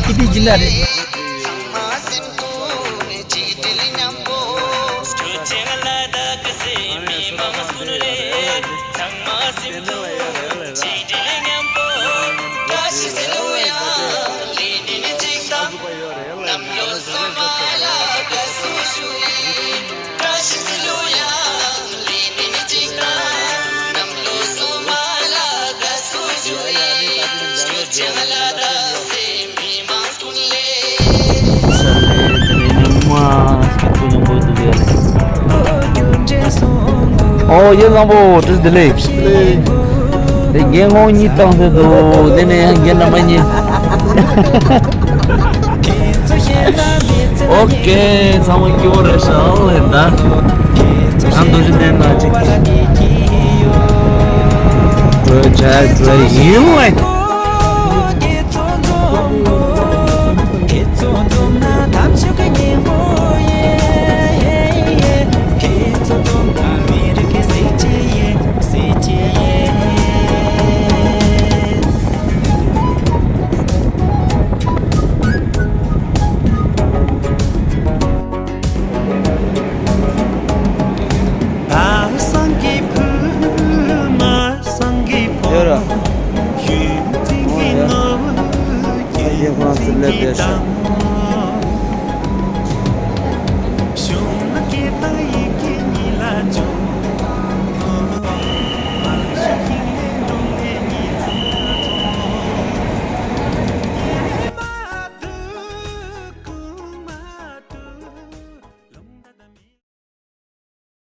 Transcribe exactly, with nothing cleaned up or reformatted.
ཁི་ཏི་ཇི་ལ་རེད། ཨོ་ཡེ་བཟང་པོ་བཀྲ་ཤིས་བདེ་ལེགས། དེ་རྒན་ངོ་གཉིས་བཏང་ཟེར་འདུག་དེ་ནས་ཡང་རྒན་འདྲ་མ་གཉིས། ཨོ་ཀེ། ཚང་མ་སྐྱིད་པོ་རེད་ཤག་ལེ་ད། ཨ་འདུག་ཅི་བསྟན་ན་ཅིག་བྲོས་བྱས་བྲོས་ཡིན་ལེ། ཡོད་ར། ཨོ་ཡ། ཨ་ཡེ་ཧྥ་རན་སི་སླེབས་བསྡད་ཤག